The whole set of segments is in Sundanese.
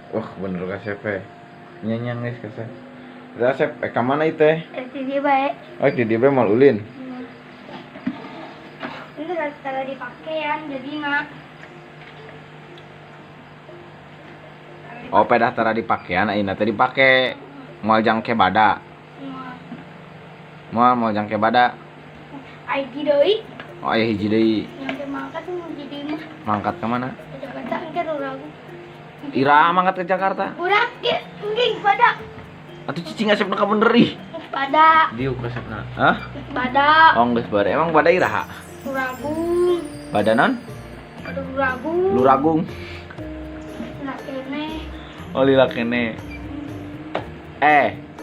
Wah, bener kasep eh. Nyanyang geus kasep. Kasep ka mana ieu teh? Di dieu bae. Oh, di dieu bae moal ulin. Ini tara dipakean jadi mah. Oh, pedah tara dipakean ayeuna teh dipake. Moal jangke bada. Moal moal jangke bada. Ai deui. Oh, aya hiji deui. Yang mangkat hiji deui mah. Mangkat ka mana? Ke Jakarta engke ragu. Ira mangkat ke Jakarta. Urang ge engke bada. Atuh cicing asepna ka bener ih. Bada. Diuk asepna. Hah? Bada. Oh, geus bada. Emang bada iraha? Luragung. Bada non? Bada Luragung. Luragung. Lila kene. Oh, lila kene.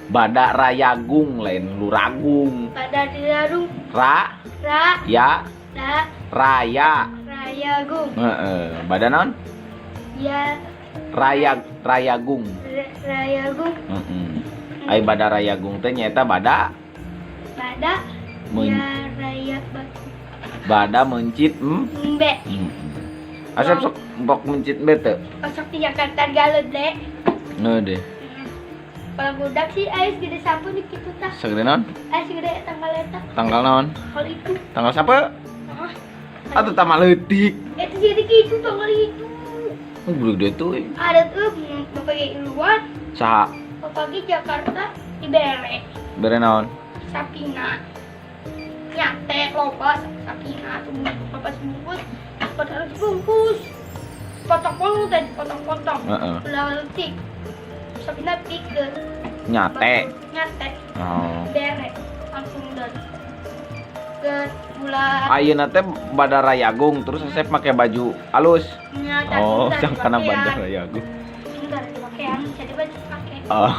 Bada Rayagung lain Luragung. Bada Liragung. Ra. Ra. Ya. Ra. Raya. Rayagung. Heeh. Bada non? Ya. Raya Rayagung. Rayagung. Heeh. Ai bada Rayagung teh nyaeta bada bada ya raya bada mencit embe. Asep sok mbok mencit embe teu? Sok di Jakarta galut deh. Heuh deh. Kalau budak sih aya segede sapu di kitu tah. Segede naon? Aya segede tanggal eta. Tanggal naon? Tanggal itu. Tanggal sape? Heeh. Atuh tambah leutik. Eta jadi kitu tanggal itu. Oh, gede tuh. Ada tuh bapak ge luar. Saha? Bapak ge Jakarta dibere. Bere naon? Sapina. Nyate loba sapina tuh bapak sebungkus, padahal sebungkus. Potong-potong teh potong-potong. Heeh. Ulah leutik. Sapina pikeun. Nyate. Nyate. Oh. Bere langsung dari ke bulan. Ayeuna teh bada Rayagung terus Asep make baju alus. Nya, oh, karena bada Rayagung. Bentar dipakean, jadi baju pakai. Oh.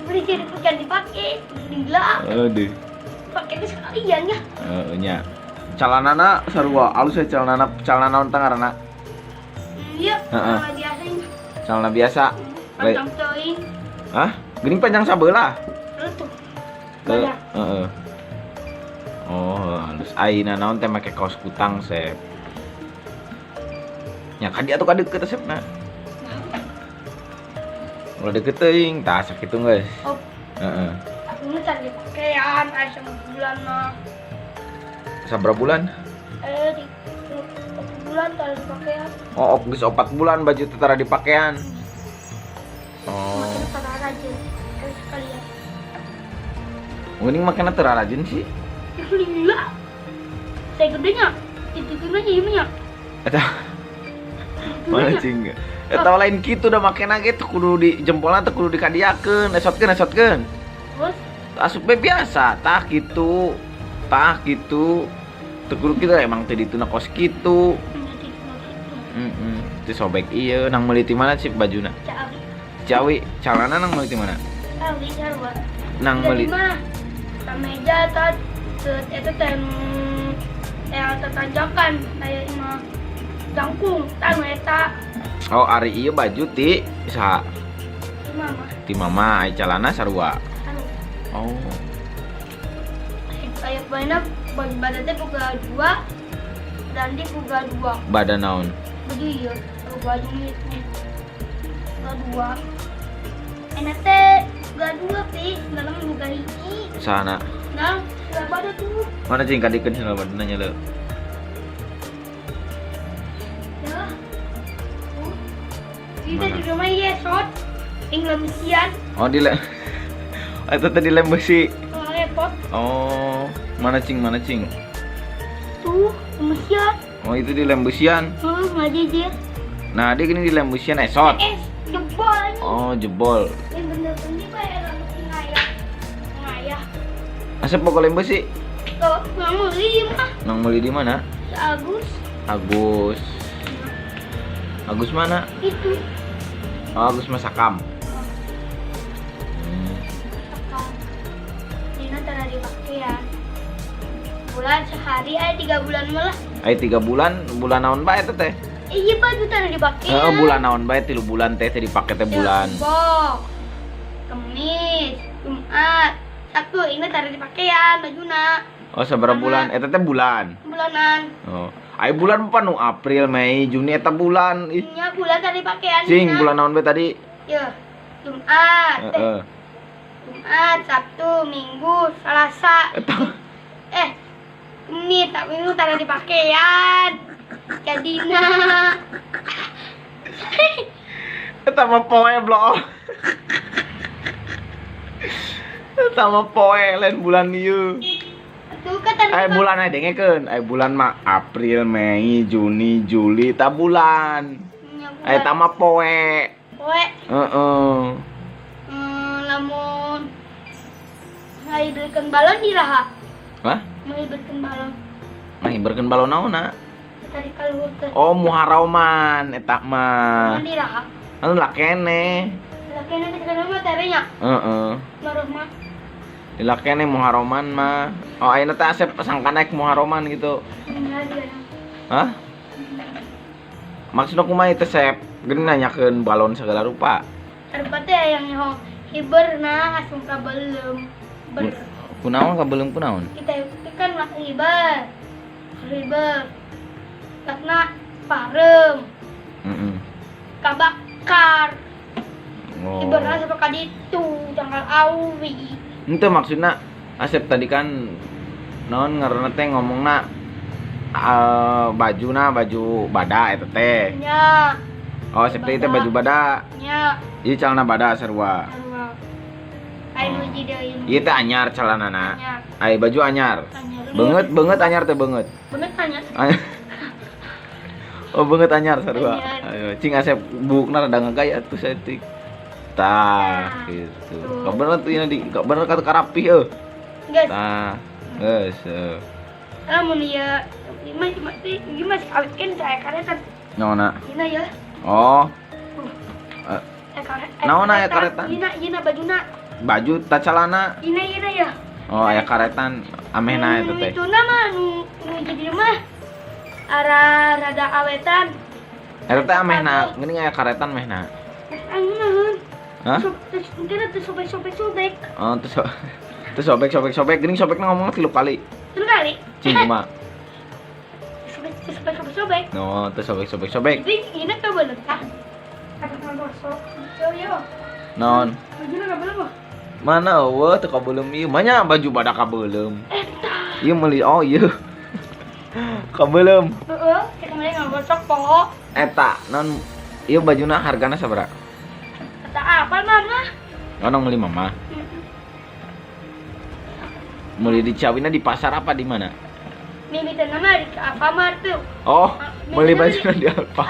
Beli jadi bukan dipakai, gila. Aduh. Pakai itu sekalian ya. Heeh nya. Calanana sarua alus ya calanana, calana naon teh ngaranna? Iya, heeh. Celana biasa ini. Celana biasa. Panjang teuing. Hah? Geuning panjang sabelah. Tuh. Heeh. Oh, halus. Ayeuna naon teh make kaos kutang, Sep. Nya kan dia tuh kadeukeut Sep na. Ulah deket teuing, tah sakitu geus. Oh. Heeh. Aku mah cari pakaian aya bulan mah. Sabaraha bulan? Di 4 bulan tara dipakaian. Oh, geus 4 bulan baju teh tara dipakaian. Oh. Makin tara rajin terus sekalian. Mending makena teu rajin sih. Gila. Saya gedenya. Itu gimana ieu nya? Eta. Mana cing? Eta lain kitu da makena ge teu kudu di jempolna teu kudu dikadiakeun, esotkeun esotkeun. Terus asup be biasa, tah kitu. Tah kitu. Teu kudu kitu emang teu dituna kos kitu. Heeh. Teu sobek ieu nang meuli ti mana sih bajuna? Cawi. Cawi, calana nang meuli ti mana? Cawi sarua. Nang meuli. Meja ta eta teh tatanjakan aya imah jangkung tah nu eta. Oh, ari ieu baju ti saha? Ti mama. Ti mama, ai calana sarua. Sarua. Oh. Aya baena baju badan teh boga 2. Dandi boga dua. Bada naon? Baju iya, baju itu. Boga dua. Enak teh boga dua pi, dalam boga hiji. Sana. Nah, bada tuh. Mana cing kadikeun heula badana nya leu. Ya. Kita Mana? di rumah ya, shot. Ing lemsian, Oh, di lem. Eta teh di lem besi. Repot. Oh, mana cing, mana cing? Tuh, lemsian. Oh, itu di lem besian. Ngaji dia. Nah, dia gini di lem besian esot. Jebol ini. Oh, jebol. Yang bener-bener pak ya, mesti ngayah. Ngayah. Asep pokok lem besi. Tuh, nggak mau mah. Nang beli di mana? Si Agus. Agus. Agus mana? Itu. Oh, Agus Masakam. Dina tara dipakai ya. Bulan sehari ay 3 bulan malah. Ai 3 bulan, bulan naon bae eta teh? Iya baju tara dipakai. Heeh, bulan naon bae 3 bulan teh teh dipake teh bulan. Rebo, Kemis, Jumat, Sabtu ini tara dipakean bajuna. Oh, sabaraha bulan? Eta teh bulan. Bulanan. Oh. Ai bulan apa nu April, Mei, Juni eta bulan. Ih, Nya bulan tara dipakean. cing Dina. bulan naon bae tadi? Ya, Jumat, Heeh. Jumat, Sabtu, Minggu, Selasa. Eta Kemis, tak Minggu tara dipakean. Jadina. Eta mah poe blo. Eta mah poe lain bulan ieu. Tuh kan tara Ai bulan ai dengekeun, ai bulan mah April, Mei, Juni, Juli, ta bulan. Nya bulan. Ai eta mah poe. Poe. Heeh. Lamun ngahibelkeun balon di raha. Hah? Menghibelkeun balon. Ngahiberkeun balon naonna? Tadi kaluhur teh. Oh, muharoman eta mah. Di raha. Anu lakene. Lakene teh kana mah terenya. Heeh. Maruh mah. Di lakene muharoman mah. Oh, ayeuna teh Asep sangka naik muharoman gitu. Nya dia. Hah? Maksudna kumaha teh Sep? Geuning nanyakeun balon segala rupa. Rupa teh yang nyaho hiberna langsung ka belum. Ber. Kunaon kabeuleum kunaon? Kita itu kan lah hiber. Hiber. Karena parem, kabakar. Oh. Hiberna sampai ka ditu, tanggal awi. Ente maksudna Asep tadi kan naon ngaranna teh ngomongna bajuna baju bada eta teh. Nya, Oh, Asep teh itu baju bada. Nya. Ieu calana bada sarua. Sarua. Ayo Oh. hiji deui. Ieu teh anyar calanana. Anyar. Ai baju anyar. Anyar. Beungeut beungeut anyar teh beungeut. Beungeut anyar. Oh, beungeut anyar sarua. Anyar. Ayo cing Asep buukna rada ngagaya atuh saeutik. Tah, Nah, gitu. tuh. Kabener tuh ini di kabener ka karapih euy. Guys, Tah, geus. Heuh. Lamun ieu lima cuma ieu masih awet kan saya karetan. Naonna? Dina ya. Oh, Eh, Eh, karet. Naon aya karetan? Dina, dina bajuna. Baju ta calana. Dina, dina ya. Oh, aya karetan amehna eta teh. Itu nama nu nu jadi mah arah rada awetan. Eta teh amehna, geuning aya karetan mehna. Anu naon? Hah? Terus mungkin tuh sobek sobek sobek. Oh, terus terus sobek sobek sobek geuning sobekna ngomongna tilu kali. Terus kali. Cing kumaha? Sobek sobek sobek sobek. No, terus sobek sobek sobek. Jadi ini tuh belum tah. Kata gosok. Yo yo. Non. Bajuna nggak belum mah. Mana eueuh teu kabeuleum ieu? Manya baju bada kabeuleum. Eta. Ieu meuli oh ieu. Kabeuleum. Heeh, kita kemarin nggak gosok pokok. Eta non ieu bajuna hargana sabaraha? Kata apa mama? Oh, nang meuli mama. Meuli di Ciawina di pasar apa di mana? Mimpi nama di Alfamart tuh. Oh, meuli Mimpi bajuna di Alfa.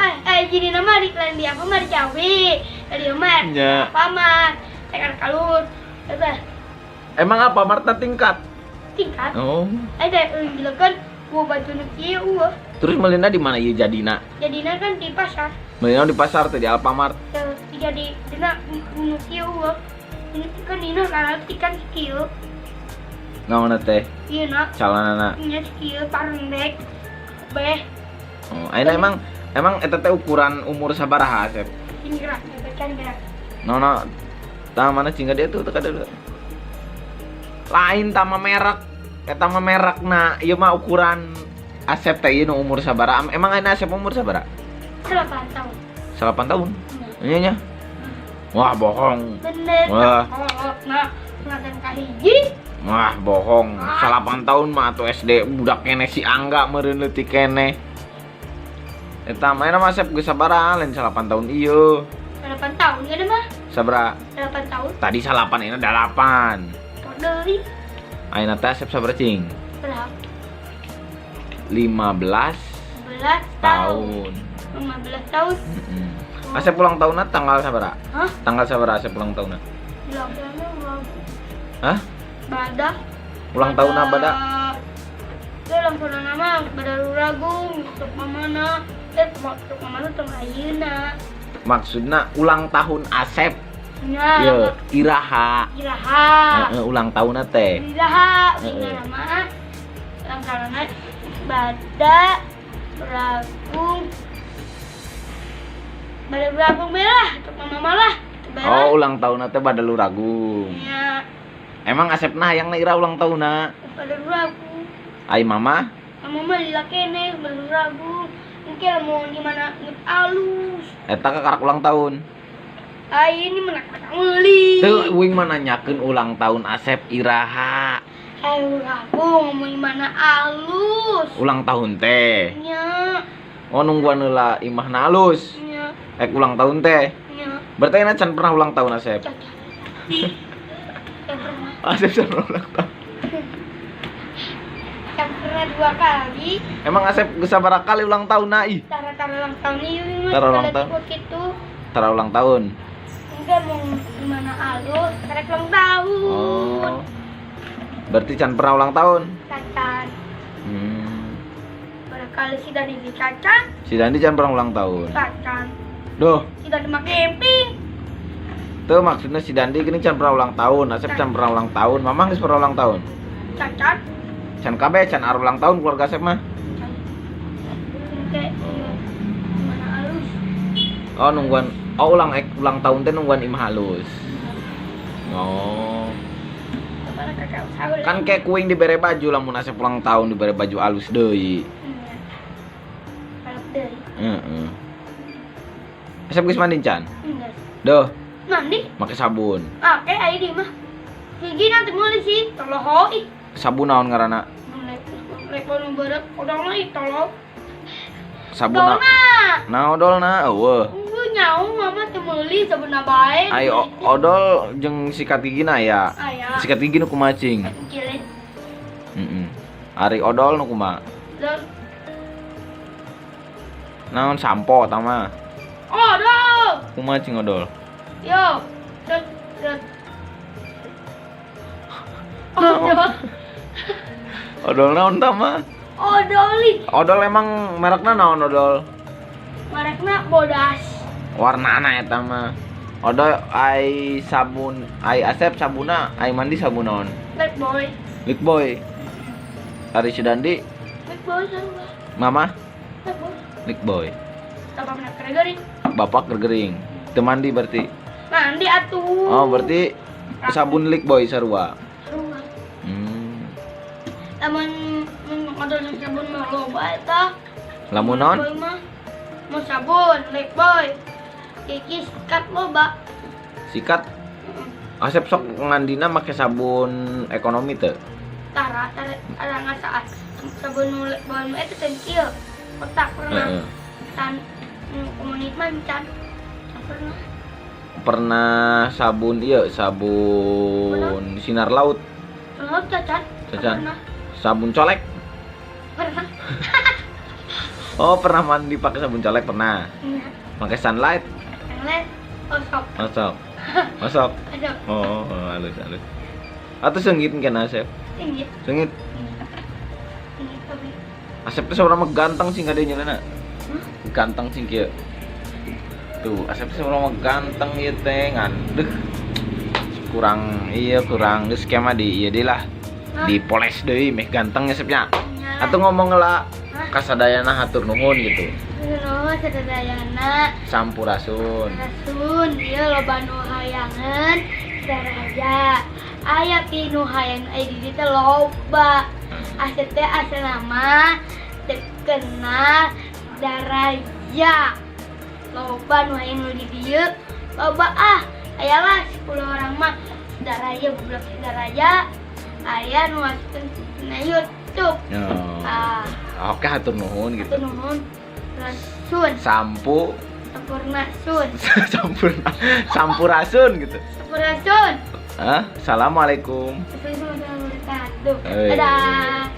Jadi nama di lain di Alfamart di Ciawi. Di Omar. Nya. Alfamart. Tekan kalur. Apa? Emang apa Marta tingkat? Tingkat. Oh. Ada yang bilang kan gua baju nu kieu eueuh. Terus melina di mana ieu jadina? Jadina kan di pasar. Melina di pasar tuh di Alfamart. Terus jadi dina nu kieu eueuh. Ini kan dina karena kan kieu. Naon teh? Ieu na Calanana. nya kieu parendek. Beh, Oh, ayeuna emang emang eta teh ukuran umur sabaraha Asep? ini gerak, bacaan gerak. Naon tah mana cingga dia tuh teka dulu. Lain tama merek. Eta mah merek na, ieu mah ukuran Asep teh ieu nu umur sabaraha? Emang ayeuna Asep umur sabaraha? 8 tahun. 8 tahun. Iya nya. Wah, bohong. Bener. Wah. Nah, ngadan kahiji. Wah, bohong. 8 tahun mah atuh SD budak keneh si Angga meureun leutik keneh. Eta mah mah Asep geus sabaraha lain 8 tahun ieu. 8 tahun gak ada mah? Sabaraha? 8 tahun. Tadi 8 ini 8. Kok deui? Ayeuna teh Asep sabaraha cing? Berapa? 15 11 tahun. tahun. 15 tahun. Heeh. Asep ulang tahunna tanggal sabaraha? Hah? Tanggal sabaraha Asep ulang tahunna? Hah? Bada. Ulang tahunna bada? Itu ulang tahun nama bada Luragung, untuk mamana. Untuk mamana tong ayeuna. Maksudna ulang tahun Asep. Nya. Ye, iraha. Iraha. Heeh, ulang tahunna teh. Iraha, Heeh. nama ulang tahunna bada Luragung. Bada Luragung belah, untuk mama lah. Oh, ulang tahunna teh bada Luragung. Nya, Emang Asepna hayangna ira ulang tahunna? Bada Luragung. Ai mama? Mama mah lila keneh bada Luragung. Engke lamun di mana nget alus. Eta kakarak ulang tahun. Ai ini menak meuli. Teu uing mah nanyakeun ulang tahun Asep iraha. Ai Luragung ngomong di mana alus. Ulang tahun teh. Nya, Oh, nungguan heula imahna alus. nya, Ek ulang tahun teh. nya. Berarti ayeuna can pernah ulang tahun Asep. Caca. Ya pernah. Asep can pernah ulang tahun. Yang pernah 2 kali. Emang Asep geus sabaraha kali ulang tahun na ih? Tara-tara ulang tahun ieu mah. Tara ulang tahun. Gitu. Tara ulang tahun. Enggak mau gimana alus, tara ulang tahun. Oh. Berarti can pernah ulang tahun. Cacan. Barangkali si Dani di cacan. Si Dandi can pernah ulang tahun. Cacan. Duh, Si Dandi mah camping. tuh maksudnya si Dandi gini can pernah ulang tahun, Asep can pernah ulang tahun, Mamang geus pernah ulang tahun. Cacan. Can kabeh can ar ulang tahun keluarga Asep mah. Kayak gimana alus. Oh, nungguan. Oh, ulang tahun teh nungguan imah halus. Oh. Kan kayak kuing dibere baju lamun Asep ulang tahun dibere baju alus deui. Kalap deui. Heeh. Asep geus mandi can? Enggak. Duh, Mandi? make sabun. Oke, ayo di mah. Gigi nanti mulai sih, toloho ih. Sabun naon ngaranna? Lepo nu beureup odolna ih tolong. Sabun na. Odolna. Nah, odolna eueuh. Gue nyaung mama teu meuli sabunna bae. Ai odol jeung sikat gigina aya. Aya. Sikat gigi nu kumaha cing? Cilit. Heeh. Ari odol nu kumaha? Odol. Naon sampo eta mah? Odol. Kumaha cing odol? Yo. Dot dot. Odol. Odol naon tah mah? Odol ih. Odol emang merekna naon odol? Merekna bodas. Warnana eta mah. Odol ai sabun, ai Asep sabuna, ai mandi sabun naon? Bad boy. Lick boy. Ari si Dandi, Bad boy sarua. mama Bad boy. Lick boy. Bapak pernah gering. Bapak gergering. Teu mandi berarti. Mandi atuh. Oh, berarti sabun Lick boy sarua. Sarua. Lamun mun odol jeung sabun mah loba eta. Lamun naon? Boy mah mau sabun, Lick boy. Kiki sikat loba. Sikat. Asep sok ngandina make sabun ekonomi teu? Tara, tara, tara ngasaan. Sabun nu Lick boy mah eta teh kieu. Kotak pernah. Heeh. Tan komunit mah can. Can pernah. Pernah sabun ieu, sabun sinar laut. Pernah cacan. Cacan. Pernah. Sabun colek. Pernah. Oh, pernah mandi pakai sabun colek pernah. Iya. Pakai sunlight. Yang lain osok. Masuk. Masuk. Osok. Oh, halus halus. Atau sengit mungkin Asep. Tinggi. Sengit. Tinggi tapi. Asep tuh seorang mah ganteng sih nggak ada nyelena. Hah? Ganteng sih kieu. Tuh, Asep tuh seorang mah ganteng ieu teh ngandeuh. Kurang iya kurang geus skema di ieu deui lah. Hah? Dipoles deui meh ganteng Asepnya. Nya. Atau ngomong lah Hah? kasadayana hatur nuhun gitu. Nuhun sadayana. Sampurasun. Rasun ieu loba nu hayangeun daraja. Aya pi nu hayang ai di dieu teh loba. Asep teh asal nama Terkenal daraya. Loba nu aya nu di dieu. Loba ah, aya lah 10 orang mah daraya, budak daraya. Aya nu masukkeun na YouTube. Oh. Ah, Oke, hatur nuhun gitu. Hatur nuhun. Rasun, Sampu sampurna sun. Sampurna, sampurasun gitu. Sampurasun. Hah? Assalamualaikum. Assalamualaikum warahmatullahi wabarakatuh. Hey. Dadah.